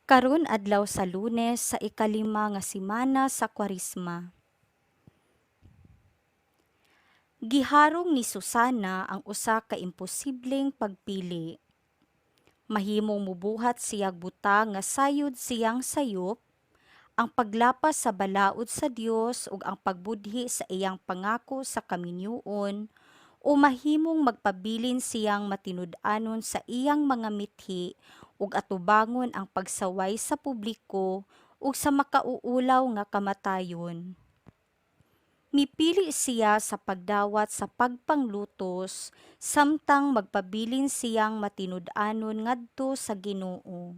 Karon adlaw sa Lunes sa ikalima nga semana sa Kwaresma. Giharong ni Susana ang usa ka imposibleng pagpili. Mahimong mobuhat siyag butang nga sayod siyang sayop, ang paglapas sa balaod sa Dios ug ang pagbudhi sa iyang pangako sa kaminyoon, o mahimong magpabilin siyang matinud-anon sa iyang mga mithi ug atubangon ang pagsaway sa publiko ug sa makauulaw nga kamatayon. Mipili siya sa pagdawat sa pagpanglutos samtang magpabilin siyang matinud-anon ngadto sa Ginoo.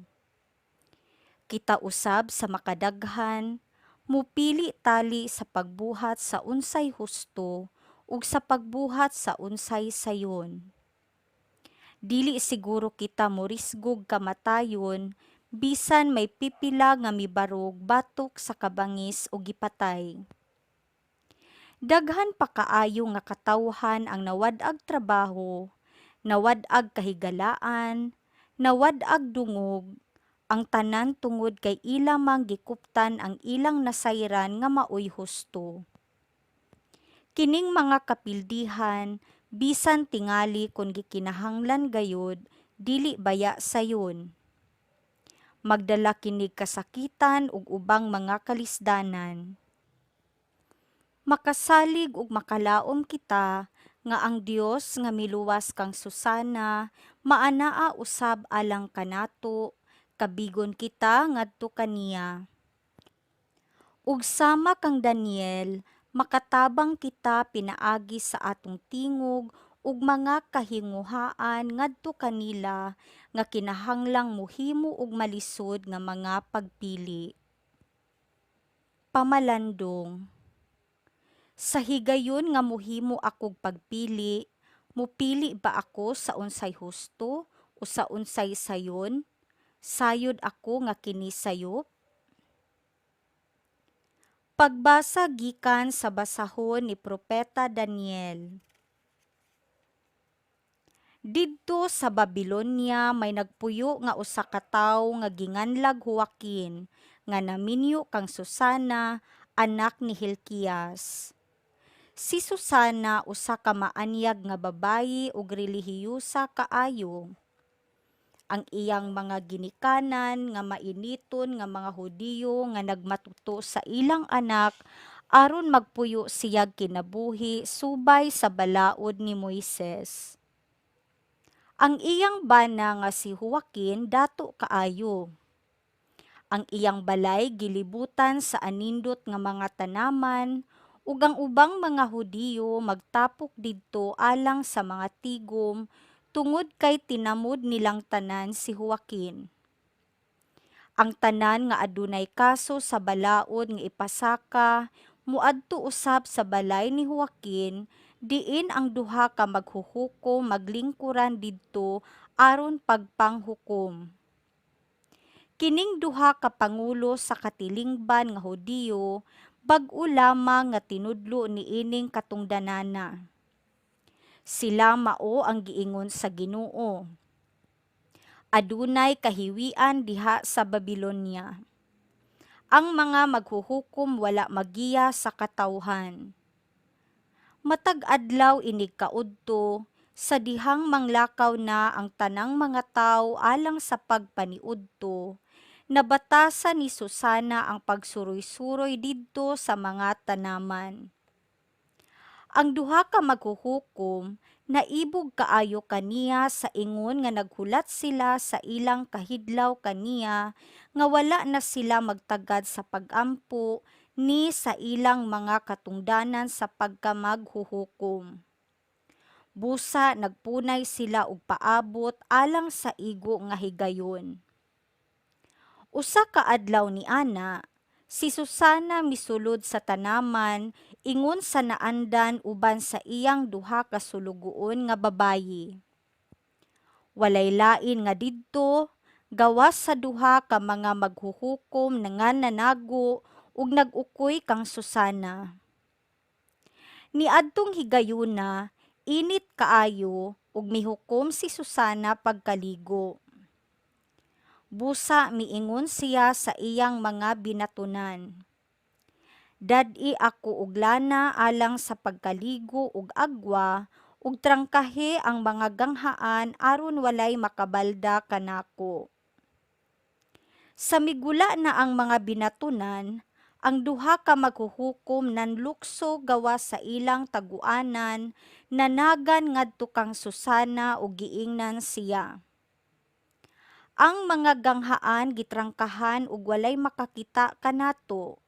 Kita usab sa makadaghan, mopili tali sa pagbuhat sa unsay husto ug sa pagbuhat sa unsay sayon. Dili siguro kita morisgog kamatayon bisan may pipila nga mibarog batok sa kabangis ug gipatay. Daghan pa kaayo nga katawhan ang nawad-ag trabaho, nawad-ag kahigalaan, nawad-ag dungog, ang tanan tungod kay ila mang gikuptan ang ilang nasayran nga maoy husto. Kining mga kapildihan, bisan tingali kon gikinahanglan gayud, dili baya sayon. Magdala kinig kasakitan ug ubang mga kalisdanan. Makasalig ug makalaom kita nga ang Dios nga miluwas kang Susana maanaa usab alang kanato, kabigon kita ngadto kaniya. Ug sama kang Daniel, makatabang kita pinaagi sa atong tingog ug mga kahinguhaan ngadto kanila nga kinahanglang mohimo og malisod nga mga pagpili. Pamalandong. Sa higayon nga mohimo akog pagpili, mopili ba ako sa unsay husto o sa unsay sayon? Sayod ako nga kini sayop? Pagbasa gikan sa basahon ni Propeta Daniel. Didto sa Babilonia may nagpuyo nga usa ka tawo nga ginganlag Joaquin, nga naminyo kang Susana, anak ni Hilkias. Si Susana usa ka maanyag nga babayi ug relihiyosa kaayo. Ang iyang mga ginikanan nga mainiton nga mga Hudiyo nga nagmatuto sa ilang anak aron magpuyo siyag kinabuhi subay sa balaod ni Moises. Ang iyang bana nga si Joaquin dato kaayo. Ang iyang balay gilibutan sa anindot nga mga tanaman ug ang ubang mga Hudiyo magtapok didto alang sa mga tigom tungod kay tinamod nilang tanan si Joaquin. Ang tanan nga adunay kaso sa balaod nga ipasaka moadto usab sa balay ni Joaquin, diin ang duha ka maghuhukom maglingkuran didto aron pagpanghukom. Kining duha ka pangulo sa katilingban nga Hudiyo bag-o lamang nga tinudlo niining katungdanana. Sila mao ang giingon sa Ginoo. Adunay kahiwian diha sa Babilonia. Ang mga maghuhukom wala magiya sa katawhan. Matag adlaw inig kaudto, sa dihang manglakaw na ang tanang mga tawo alang sa pagpaniudto, nabatasan ni Susana ang pagsuroy-suroy didto sa mga tanaman. Ang duha ka maghuhukom naibog kaayo kaniya sa ingon nga naghulat sila sa ilang kahidlaw kaniya nga wala na sila magtagad sa pag-ampo ni sa ilang mga katungdanan sa pagkamaghuhukom. Busa nagpunay sila og paabot alang sa igo nga higayon. Usa ka adlaw niana, si Susana misulod sa tanaman ingon sa naandan uban sa iyang duha ka sulugoon nga babayi. Walay lain nga didto gawas sa duha ka mga maghuhukom nga nanago ug nag-ukoy kang Susana. Niadtong higayuna, init kaayo ug mihukom si Susana pagkaligo. Busa miingon siya sa iyang mga binatunan, "Dad-i ako og lana alang sa pagkaligo og agwa ug trangkahi ang mga ganghaan aron walay makabalda kanako." Sa migula na ang mga binatunan, ang duha ka maghuhukom nanlukso gawas sa ilang taguanan, nanagan ngadto kang Susana ug giingnan siya, "Ang mga ganghaan gitrangkahan ug walay makakita kanato.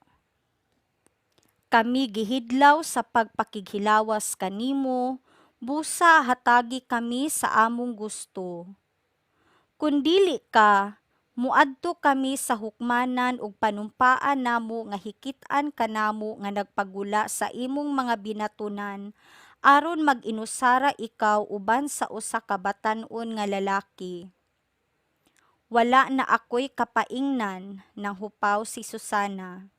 Kami gihidlaw sa pagpakighilawas kanimo, busa hatagi kami sa among gusto. Kun dili ka, moadto kami sa hukmanan ug panumpaa namo nga hikit-an kanamo nga nagpagula sa imong mga binatunan aron mag-inusara ikaw uban sa usa ka batan-on nga lalaki." "Wala na ako'y kapaingnan," nanghupaw si Susana.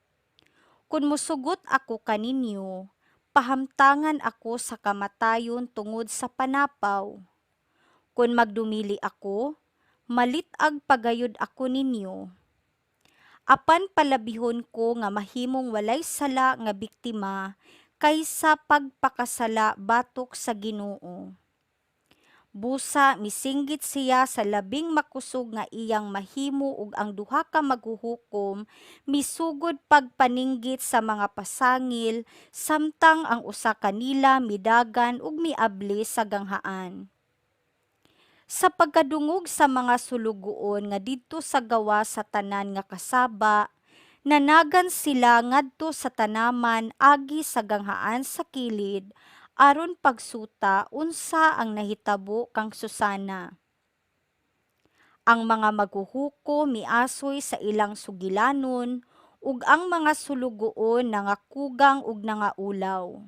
"Kun mosugot ako kaninyo, pahamtangan ako sa kamatayon tungod sa panapaw. Kun magdumili ako, malit-ag pa gayud ako ninyo. Apan palabihon ko nga mahimong walay sala nga biktima kaysa pagpakasala batok sa Ginoo." Busa misinggit siya sa labing makusog nga iyang mahimo ug ang duha ka maghuhukom misugod pagpaninggit sa mga pasangil samtang ang usa kanila midagan ug miabli sa ganghaan. Sa pagkadungog sa mga sulugoon nga didto sa gawas sa tanan nga kasaba, nanagan sila ngadto sa tanaman agi sa ganghaan sa kilid aron pagsuta unsa ang nahitabo kang Susana. Ang mga maghuhukom miasoy sa ilang sugilanon ug ang mga sulugoon nangakugang ug nangaulaw.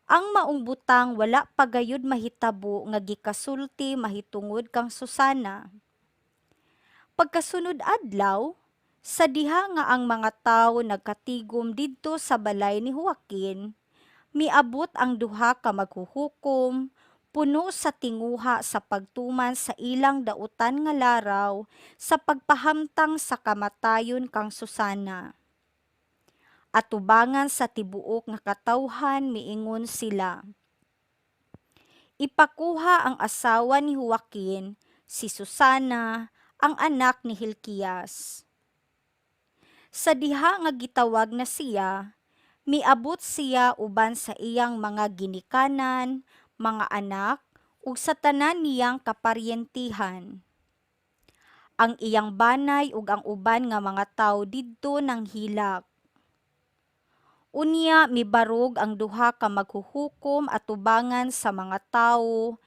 Ang maong butang wala pa gayud mahitabo nga gikasulti mahitungod kang Susana. Pagkasunod adlaw, sa diha nga ang mga tawo nagkatigom didto sa balay ni Joaquin, miabot ang duha ka maghuhukom, puno sa tinguha sa pagtuman sa ilang dautan nga laraw sa pagpahamtang sa kamatayon kang Susana. Atubangan sa tibuok nga katawhan miingon sila, "Ipakuha ang asawa ni Joaquin, si Susana, ang anak ni Hilkias." Sa diha nga gitawag na siya, miabot siya uban sa iyang mga ginikanan, mga anak, ug sa tanan niyang kaparyentihan. Ang iyang banay ug ang uban nga mga tawo didto nanghilak. Unya mibarog ang duha ka maghuhukom atubangan sa mga tawo,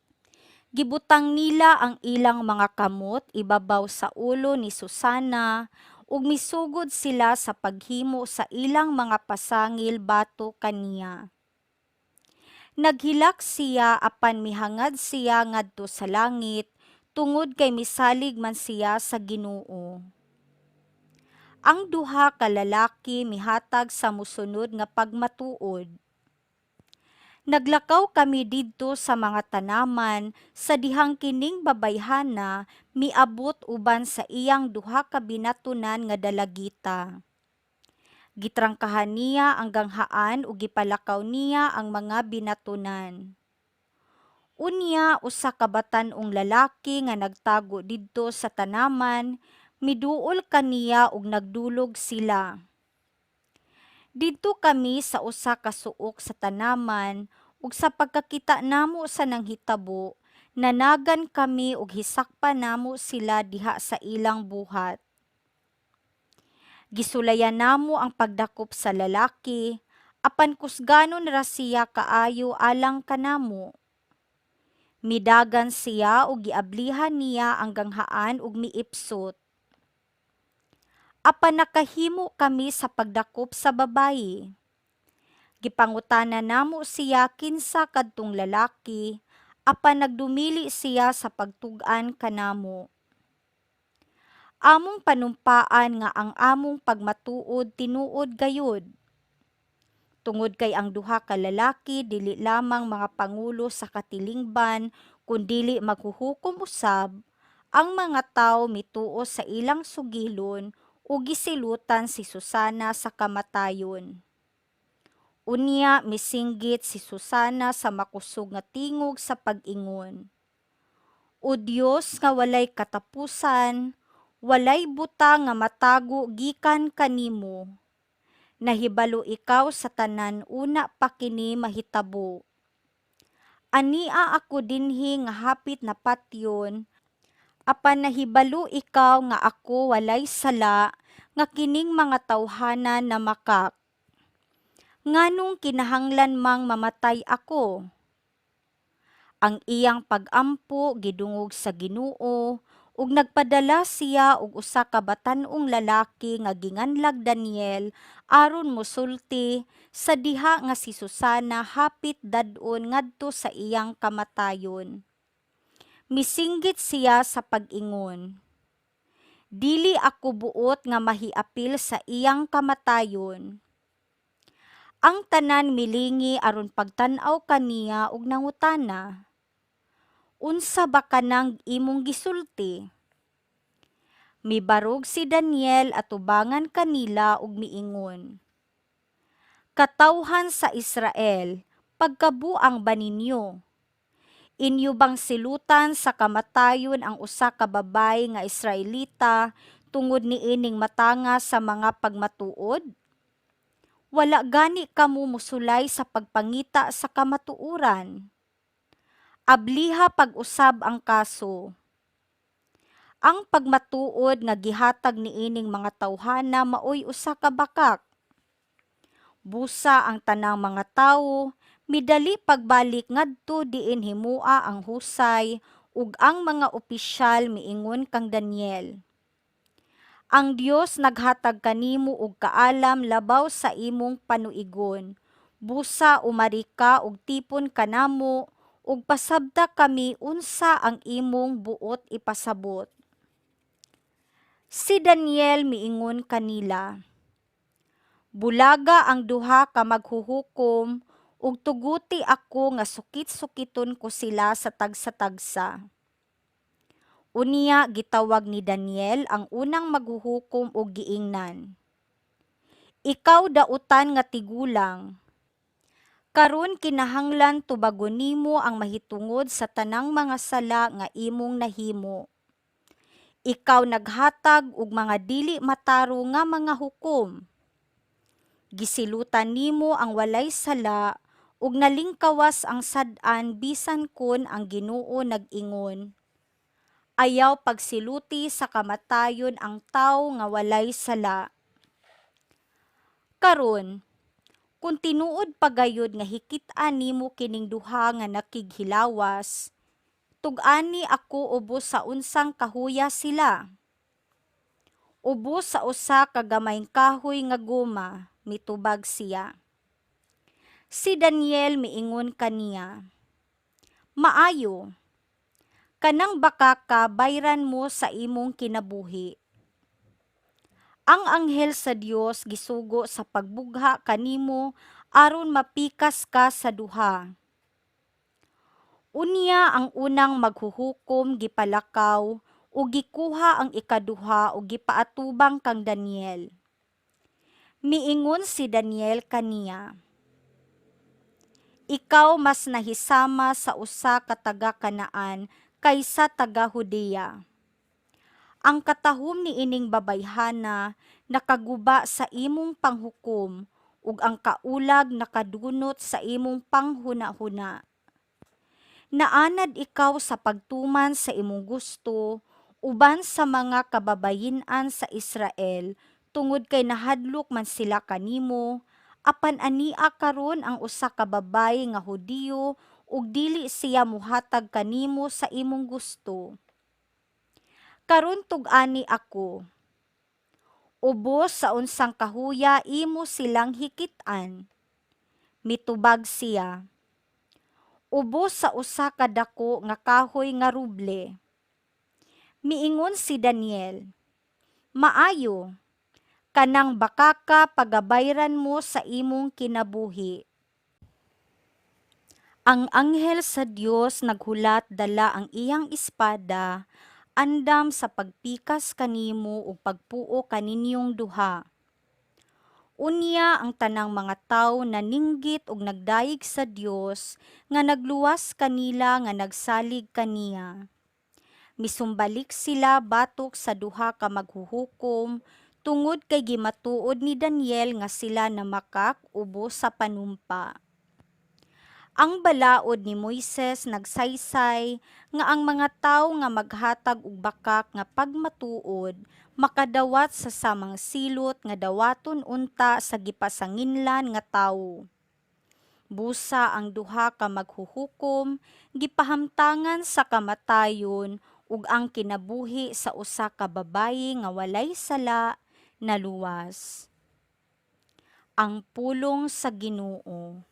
gibutang nila ang ilang mga kamot ibabaw sa ulo ni Susana ug misugod sila sa paghimo sa ilang mga pasangil batok kaniya. Naghilak siya apan mihangad siya ngadto sa langit tungod kay misalig man siya sa Ginoo. Ang duha ka lalaki mihatag sa mosunod nga pagmatuod. "Naglakaw kami didto sa mga tanaman sa dihang kining babayhana miabot uban sa iyang duha ka binatunan nga dalagita. Gitrangkahan niya ang ganghaan ug gipalakaw niya ang mga binatunan. Unya usa ka batan-ong lalaki nga nagtago didto sa tanaman miduol kaniya ug nagdulog sila. Didto kami sa usa ka suok sa tanaman ug sa pagkakita namo sa nanghitabo, nanagan kami ug hisakpan namo sila diha sa ilang buhat. Gisulayan namo ang pagdakop sa lalaki, apan kusganon ra siya kaayo alang kanamo. Midagan siya ug giablihan niya ang ganghaan ug miipsot. Apan nakahimo kami sa pagdakop sa babayi. Gipangutana namo siya kinsa kadtong lalaki, apan nagdumili siya sa pagtug-an kanamo. Among panumpaan nga ang among pagmatuod tinuod gayud. Tungod kay ang duha ka lalaki dili lamang mga pangulo sa katilingban kun dili maghuhukom usab, Ang mga tawo mituo sa ilang sugilon ug gisilutan si Susana sa kamatayon. Unya misinggit si Susana sa makusog nga tingog sa pag-ingon, "O Dios nga walay katapusan, walay butang nga matago gikan kanimo. Nahibalo ikaw sa tanan una pa kini mahitabo. Ania ako dinhi nga hapit na patyon, apan nahibalo ikaw nga ako walay sala nga kining mga tawhana namakak. Nganong kinahanglan mang mamatay ako?" Ang iyang pag-ampo gidungog sa Ginoo ug nagpadala siya og usa ka batan-ong lalaki nga ginganlag Daniel aron mosulti sa diha nga si Susana hapit dad-on ngadto sa iyang kamatayon. Misinggit siya sa pag-ingon, "Dili ako buot nga mahiapil sa iyang kamatayon." Ang tanan milingi aron pagtan-aw kaniya ug nangutana, "Unsa ba kanang imong gisulti?" Mibarog si Daniel atubangan kanila ug miingon, "Katawhan sa Israel, pagkabuang ba ninyo? Inyo bang silutan sa kamatayon ang usa ka babay nga Israelita tungod niining matanga sa mga pagmatuod? Wala gani kamo mosulay sa pagpangita sa kamatuoran. Abliha pag-usab ang kaso. Ang pagmatuod nga gihatag niining mga tawhana maoy usa ka bakak." Busa ang tanang mga tawo midali pagbalik ngadto diin himoa ang husay ug ang mga opisyal miingon kang Daniel, "Ang Dios naghatag kanimo og kaalam labaw sa imong panuigon. Busa umari ka og tipon kanamo ug pasabta kami unsa ang imong buot ipasabot." Si Daniel miingon kanila, "Bulaga ang duha ka maghuhukom ug tuguti ako nga sukit-sukiton ko sila sa tagsa-tagsa." Unya gitawag ni Daniel ang unang maghuhukom ug giingnan, "Ikaw dautan nga tigulang. Karon kinahanglan tubagon nimo ang mahitungod sa tanang mga sala nga imong nahimo. Ikaw naghatag og mga dili matarong nga mga hukom. Gisilutan nimo ang walay sala ug nalingkawas ang sad-an bisan kon ang Ginoo nag-ingon, 'Ayaw pagsiluti sa kamatayon ang tawo nga walay sala.' Karon, kun tinuod pa gayud nga hikit-an nimo kining duha nga nakighilawas, tug-ani ako ubos sa unsang kahuya sila." "Ubos sa usa ka gamayng kahoy nga guma," mitubag siya. Si Daniel miingon kaniya, "Maayo. Kanang bakaka bayran mo sa imong kinabuhi. Ang anghel sa Dios gisugo sa pagbugha kanimo aron mapikas ka sa duha." Unya ang unang maghuhukom gipalakaw ug gikuha ang ikaduha ug gipaatubang kang Daniel. Miingon si Daniel kaniya, "Ikaw mas nahisama sa usa ka taga Kanaan kaysa taga Judea. Ang katahom niining babayhana nakaguba sa imong panghukom ug ang kaulag nakadunot sa imong panghunahuna. Naanad ikaw sa pagtuman sa imong gusto uban sa mga kababayen-an sa Israel tungod kay nahadlok man sila kanimo, apan ania karon ang usa ka babay nga Hudiyo ug dili siya mohatag kanimo sa imong gusto. Karon tug-ani ako. Ubos sa unsang kahuya imo silang hikit-an?" Mitubag siya, "Ubos sa usa ka dako nga kahoy nga ruble." Miingon si Daniel, "Maayo. Kanang bakaka pagabayran mo sa imong kinabuhi." Ang anghel sa Dios naghulat dala ang iyang espada nag-andam sa pagpikas kanimo ug pagpuo kaninyong duha." Unya ang tanang mga tawo naninggit ug nagdayeg sa Dios nga nagluwas kanila nga nagsalig kaniya. Misumbalik sila batok sa duha ka maghuhukom tungod kay gimatuod ni Daniel nga sila namakak ubos sa panumpa. Ang balaod ni Moises nagsaysay nga ang mga tawo nga maghatag og bakak nga pagmatuod makadawat sa samang silot nga dawaton unta sa gipasanginlan nga tawo. Busa ang duha ka maghuhukom gipahamtangan sa kamatayon ug ang kinabuhi sa usa ka babayi nga walay sala naluwas. Ang pulong sa Ginoo.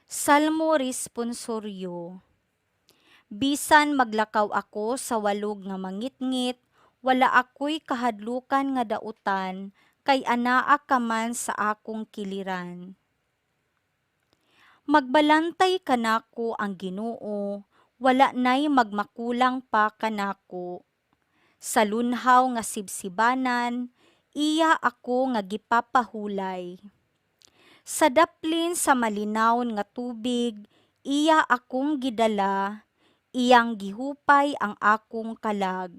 Salmo responsoryo. Bisan maglakaw ako sa walog nga mangitngit, wala ako'y kahadlukan nga dautan, kay anaa ka man sa akong kiliran. Magbalantay kanako ang Ginoo, wala nay magmakulang pa kanako. Sa lunhaw nga sibsibanan, iya ako nga gipapahulay. Sa daplin sa malinawon nga tubig, iya akong gidala, iyang gihupay ang akong kalag.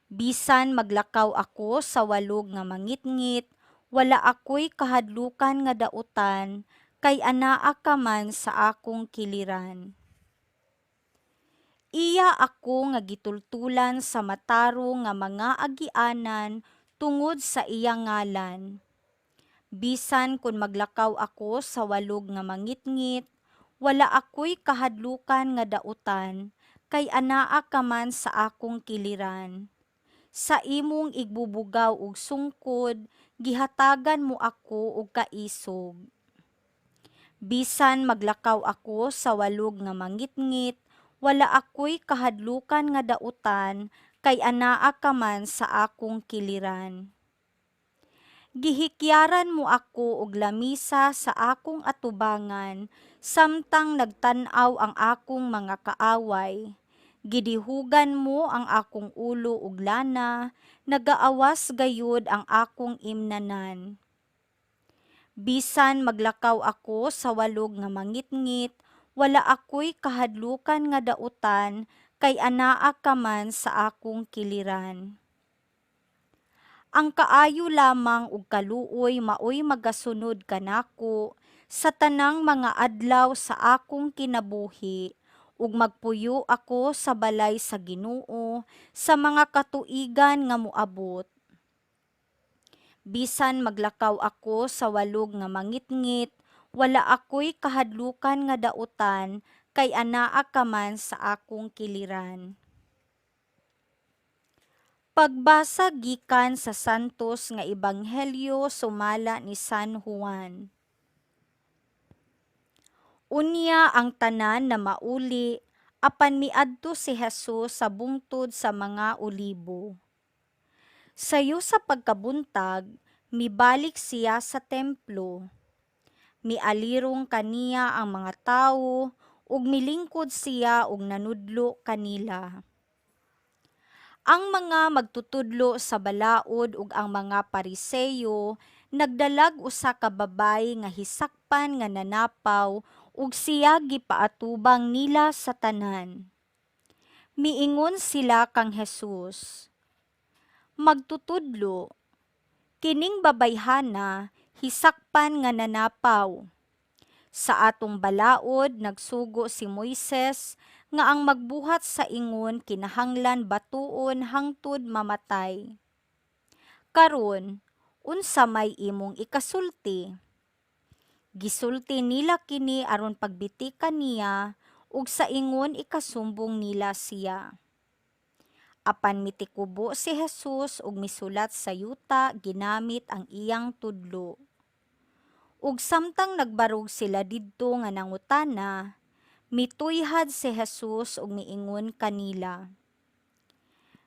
Bisan maglakaw ako sa walog nga mangitngit, wala ako'y kahadlukan nga dautan, kay anaa ka man sa akong kiliran. Iya ako nga gitultulan sa matarong nga mga agianan tungod sa iyang ngalan. Bisan kun maglakaw ako sa walog nga mangitngit, wala ako'y kahadlukan nga dautan, kay anaa ka man sa akong kiliran. Sa imong igbubugaw ug sungkod, gihatagan mo ako og kaisog. Bisan maglakaw ako sa walog nga mangitngit, wala ako'y kahadlukan nga dautan, kay anaa ka man sa akong kiliran. Gihikyaran mo ako og lamisa sa akong atubangan samtang nagtan-aw ang akong mga kaaway. Gidihugan mo ang akong ulo og lana, nagaawas gayud ang akong imnanan. Bisan maglakaw ako sa walog nga mangitngit, wala ako'y kahadlukan nga dautan, kay anaa ka man sa akong kiliran. Ang kaayo lamang ug kaluoy maoy magasunod kanako sa tanang mga adlaw sa akong kinabuhi, ug magpuyo ako sa balay sa Ginoo sa mga katuigan nga moabot. Bisan maglakaw ako sa walog nga mangitngit, wala ako'y kahadlukan nga dautan, kay anaa ka man sa akong kiliran. Pagbasa gikan sa Santos nga Ebanghelyo sumala ni San Juan. Unya ang tanan na mauli, apan miadto si Jesus sa bungtod sa mga Olibo. Sayo sa pagkabuntag, mibalik siya sa templo. Mialirong kaniya ang mga tawo ug milingkod siya og nanudlo kanila. Ang mga magtutudlo sa balaod ug ang mga Pariseyo nagdalag usa ka babayi nga hisakpan nga nanapaw ug siya gipaatubang nila sa tanan. Miingon sila kang Jesus, "Magtutudlo, kining babayhana hisakpan nga nanapaw. Sa atong balaod nagsugo si Moises nga ang magbuhat sa ingon kinahanglan batuon hangtod mamatay. Karon, unsa may imong ikasulti?" Gisulti nila kini aron pagbitikan niya ug sa ingon ikasumbong nila siya. Apan mitikubo si Jesus ug misulat sa yuta ginamit ang iyang tudlo. Ug samtang nagbarog sila didto nga nangutana, mituyhad si Jesus ug miingon kanila,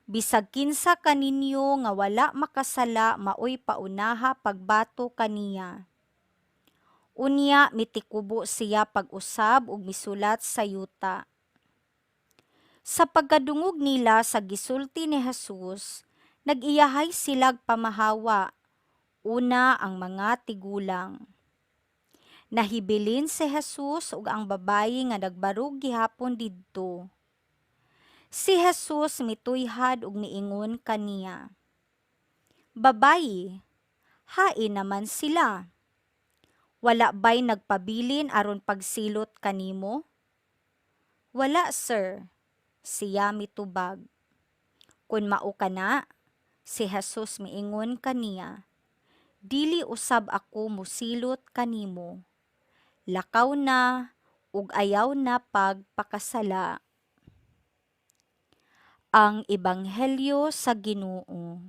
"Bisag kinsa kaninyo nga wala makasala maoy paunaha pagbato kaniya." Unya mitikubo siya pag-usab ug misulat sa yuta. Sa pagkadungog nila sa gisulti ni Jesus, nag-iyahay silag pamahawa, una ang mga tigulang. Nahibilin si Jesus ug ang babayi nga nagbarog gihapon didto. Si Jesus mituyhad ug miingon kaniya, "Babayi, hain naman sila? Wala ba'y nagpabilin aron pagsilot kanimo?" "Wala, sir," siya mitubag. "Kun mao kana," si Jesus miingon kaniya, "dili usab ako mosilot kanimo. Lakaw na ug ayaw na pagpakasala." Ang Ebanghelyo sa Ginoo.